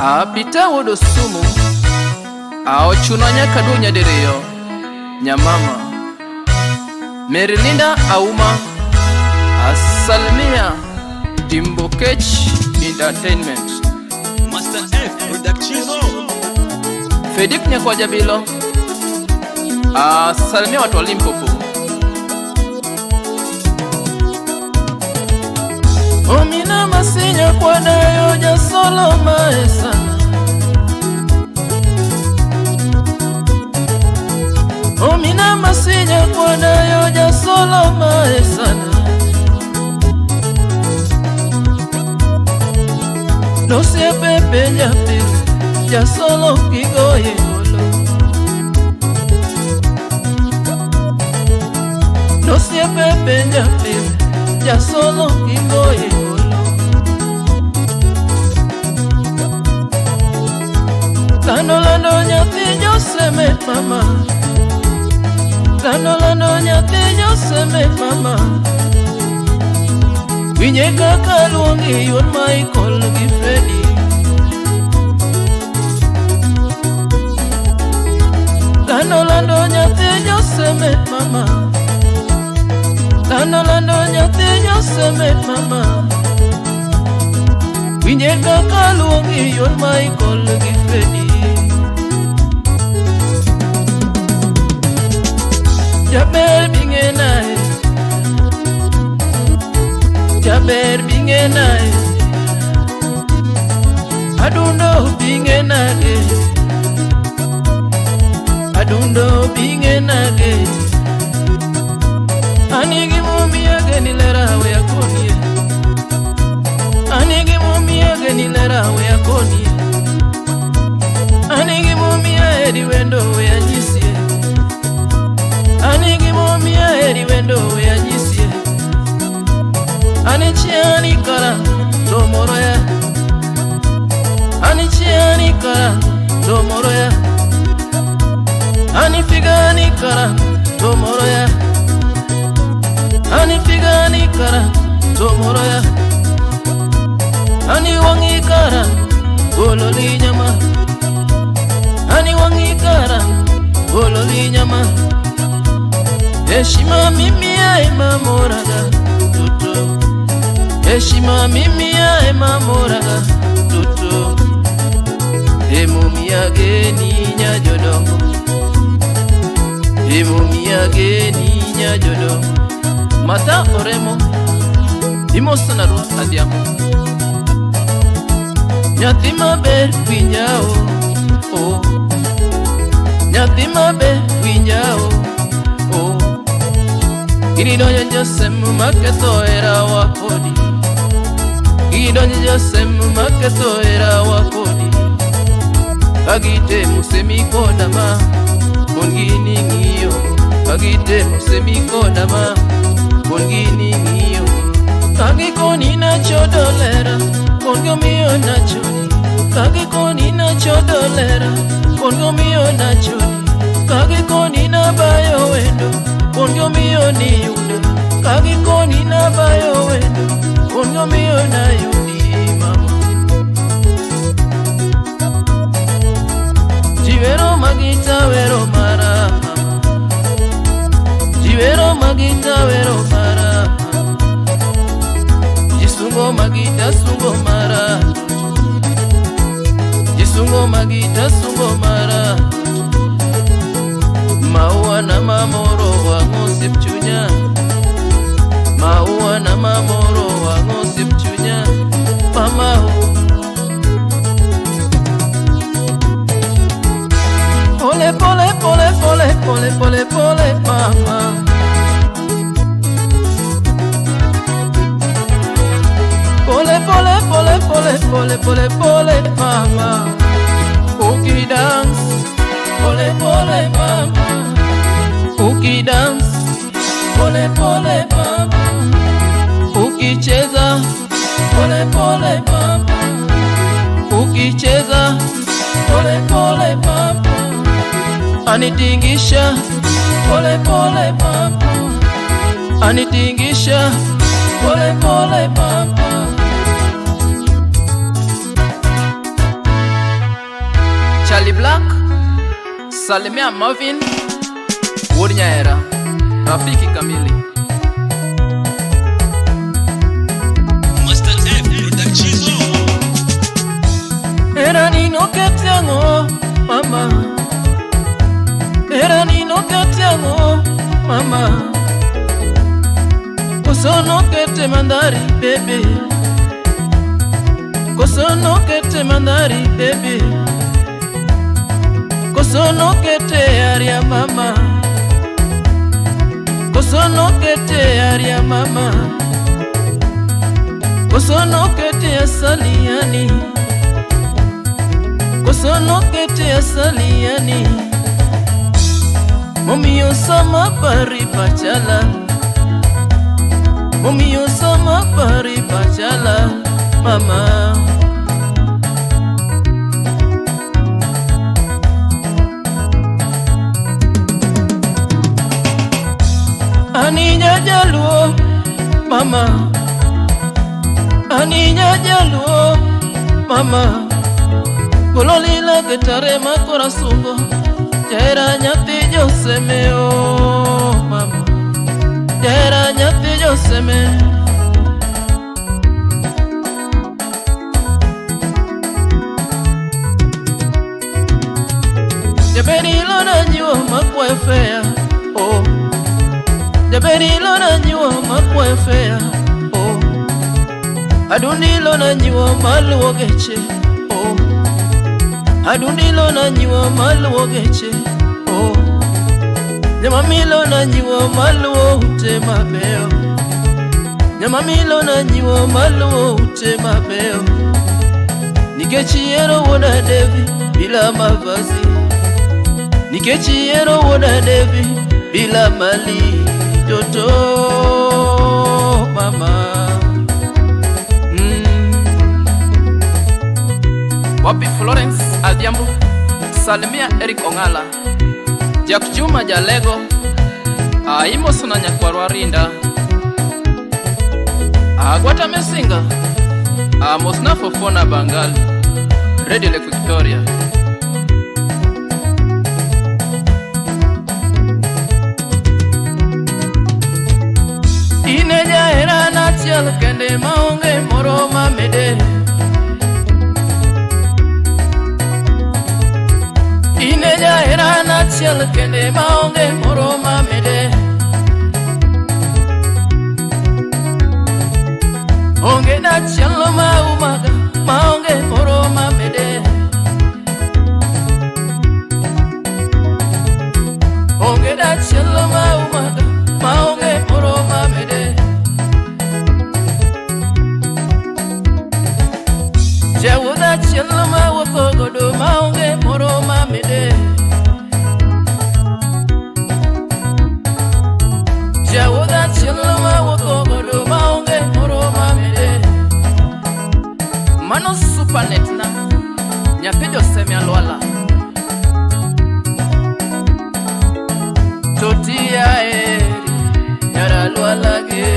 Apita wuod Osumu. Aochuno nyaka duo nyadiriyo. Nyamama. Merilinda Auma. Asalimia Timbo Kech Entertainment. Master F Production. Fedik Nyakwa Jabilo. Asalimia watu wa Limpopo. Omina masinya kwadayo jasolo maesa. Omina masinya kwadayo jasolo maesa. Nosiepe penja pili jasolo kigoye golo. Nosiepe penja pili jasolo kigoye golo. Lando lando nyathi joseme mama. Lando lando nyathi joseme mama. Winje kaka luongi yuon Michael gi Freddy. Lando lando nyathi joseme mama. Lando lando nyathi joseme mama. Winje kaka luongi yuon Michael gi Freddy. Jaber bing'enae, jaber bing'enae, adundo bing'enage, adundo bing'enage. Ani gimomiyo ageni lera we akonie, ani gimomiyo ageni lera we akonie, ani gimomiyo aheri wendo we anyisie, ani gimomiyo aheri wendo we anyisie. Ani chiani kara to moro ya, ani chiani kara to moro ya, ani figani kara to moro ya, ani figani kara to moro ya, ani wangi kara gololi nyama, ani wangi kara gololi nyama. Heshima mimi ya emamoraga tutu, heshima mimi ya emamoraga tutu. Emumiyageni nyajodongo, emumiyageni nyajodongo. Mata oremo imosana Ruth Adhiambo. Nyathi maber winjao, oh. Nyathi maber winjao, oh. Gidonjo josemu maketho herawa kodi, gidonjo josemu maketho herawa kodi. Kagitemo semi koda ma, kon gini ng'iyo. Kagitemo semi koda ma, kon gini ng'iyo. Kagikoni nachodo lera, kon gomiyo nachodi. Kagikoni nachodo lera, kon gomiyo nachodi. Kagikoni nabayo wendo, kon gomiyo niyudo. Kagikoni nabayo wendo, kon gomiyo nayudi mama. Jiwero magita wero mara mama, jiwero magita wero mara mama, jisungo magita sungo mara, jisungo magita sungo mara. Maua na mamoro wang'o osiep chunya, maua na mamoro wang'o osiep chunya, mama o. Pole pole pole pole pole pole pole mama. Pole pole pole pole pole pole pole mama. Uki dance pole pole mama. Uki dance pole pole mama. Ukicheza pole pole mama. Ukicheza pole pole mama. Anitingisha pole pole mama. Anitingisha pole pole mama. Salimia Marvin Wuod Nyaera, rafiki kamili. Master F Production. Herani noketi ang'o mama, herani noketi ang'o mama, koso nokete mandhari bebe, koso nokete mandhari bebe, koso nokete aria mama, koso nokete aria mama, koso nokete asaliani, koso nokete asaliani, momiyo sama pari pachala, momiyo sama pari pachala mama. Aninya jaluo mama, aninya jaluo mama, gololila ketare makora sungo, jahera nyathi joseme o mama, jahera nyathi joseme. Jaberi lona nyiwo makwayo fea, oh. Jaberi lona nyiwo makwayo fea, oh. Adundi lona nyiwo maluwo geche, oh. Adundi lona nyiwo maluwo geche, oh. Nyamamilo na nyiwo maluwo ute mabeyo, nyamamilo na nyiwo maluwo ute mabeyo. Nikech ihero wuoda Devi bila mavazi, nikech ihero wuoda Devi bila mali, toto mama. Wapi Florence Adhiambo, salimia Eric Ongala, Jack Juma Jalego, Aimoso na Nyakwarwa Rinda, Agwata Mesinga, Amosna Fofona Bangali, Radio Lake Victoria. Ine jahera achiel kende maonge moro mamede, ine jahera achiel kende maonge moro mamede, onge dachielo maumaga maonge moro mamede, onge dachielo maumaga maonge moro mamede. Jawuodh achiel mawuotho godo maonge moro mamede, jawuodh achiel mawuotho godo maonge moro mamede. Mano supanet na nyathi joseme alwala, totia eri nyar alwala ge,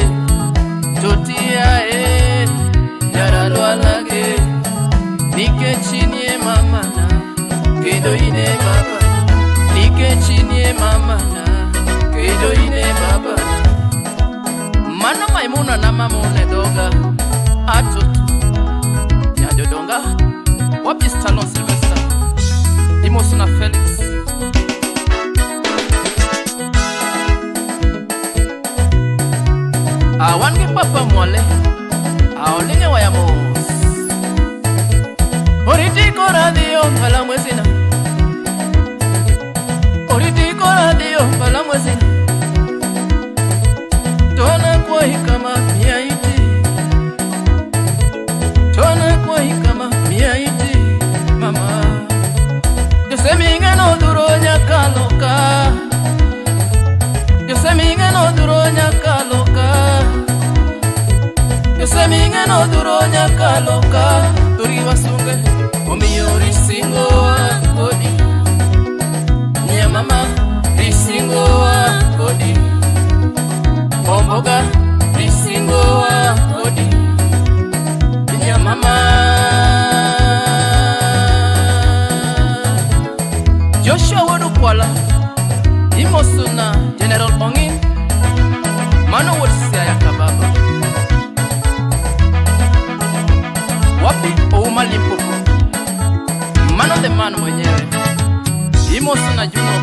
totia eri nyar alwala ge, nikech inie mamana kendo ine baba, nikech inie mamana kendo ine baba. Mano Maimuna na mamune dhoga atutu nyajodonga. Wapi Stallone Sylvester, Imoso na Felix. Awan gi papa Mwale, aolinge waya mos. Oriti kora dhiyo kalamwesina, oriti kora dhiyo kalamwesina, tona kwayi kama miaiti, tona kwayi kama miaiti mama. Joseminge nodhuro nyakaloka, Joseminge nodhuro nyakaloka, Joseminge nodhuro nyakaloka, thurgi wasunge omiyo risingo kodi, nyamama risingo kodi, omboga risingo kodi, nyamama. Joshua wuod Okwalo.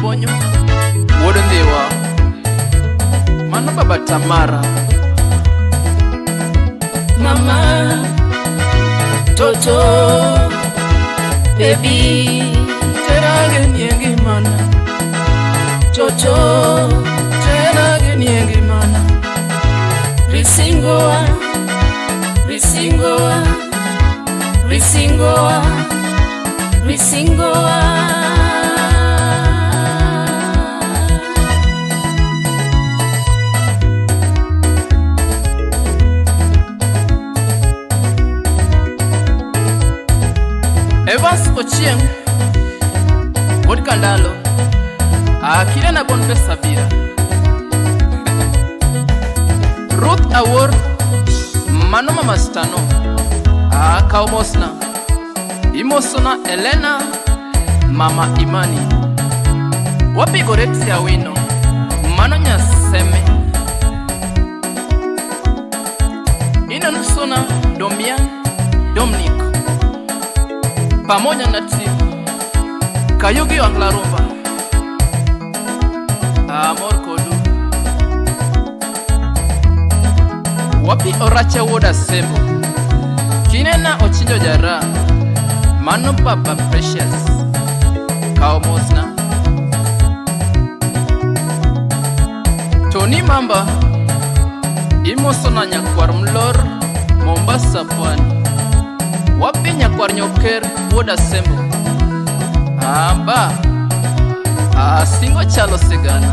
Obonyo wuod Ndhiwa. Mano baba Tamara. Mama, Toto, baby, Terage nie ngimana. Toto, Terage nie ngimana. Risingoa, Risingoa, Risingoa, Risingoa. Evans Ochieng wuod Kandalo. Akile na Boniface Sabira. Ruth Awor mano mama Stano. Akaw mosna. Imosona Elena mama Imani. Wapigore Awino mano Nyaseme. Inanusona Domian Dominic pamoja na timu Kayugi wa Nglarumba. Amor kodu. Wapi Oracha wuod Asembo. Kinena Ochinjo Jara. Mano Papa Precious. Kaw mosna. Tony Mamba. Imosona nyakwar Mlor Mombasa Pwani. Wapi nyakwar Nyoker wuod Asembo. Aba. Asingo chalo sigana.